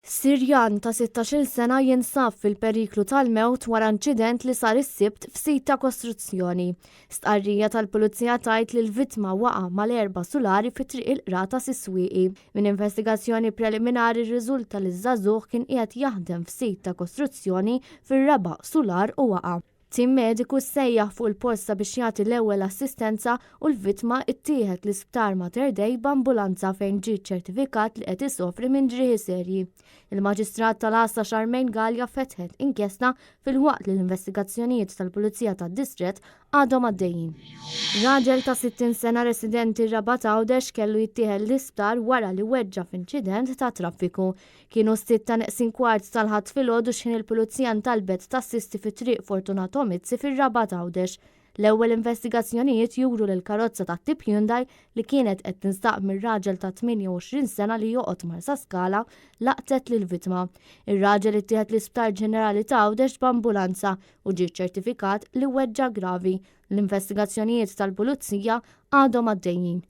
Sirjan ta' 16-il sena jinsab fil-periklu tal-mewt wara inċident li sar is-Sibt f'sit ta' kostruzzjoni. Stqarrija tal-Pulizija tgħid li l-vittma waqa' mal-erba' sulari fi Triq il-Qrata Siswieqi. Minn investigazzjoni preliminari rriżulta li ż-żagħżugħ kien qiegħed jaħdem f'sit ta' kostruzzjoni fir-raba' sular u waqa'. Tim mediku ssejjaħ fuq il-post sabiex jagħti l-ewwel assistenza u l-vittma ttieħed l-Isptar Mater Dei b'ambulanza fejn ġie ċċertifikat li qed isofri minn ġrieħi serji. Il-Maġistrat tal-Għassa Charmaine Galea fetħet inkjesta filwaqt li l-investigazzjonijiet tal-Pulizija tad-Distrett għadhom għaddejjin. Raġel ta' 60 sena residenti r-Rabat Għawdex kellu jittieħed l-isptar wara li weġġa' f'inċident tat-traffiku. Kienu s-sitta neqsin kwart tal-Ħadd filgħodu x'ħin il-Pulizija ntalbet tassisti fi Triq Fortunato Mizzi fir-Rabat Għawdex. L-ewwel investigazzjonijiet juru li l-karozza tat-tip Hyundai li kienet qed tinstaq mir-raġel ta' 28 sena li joqgħod Marsaskala laqtet lill-vittma. Ir-raġel ittieħed l-Isptar Ġenerali ta' Għawdex b'ambulanza u ġie ċċertifikat li weġġa' gravi. L-investigazzjonijiet tal-Pulizija għadhom għaddejjin.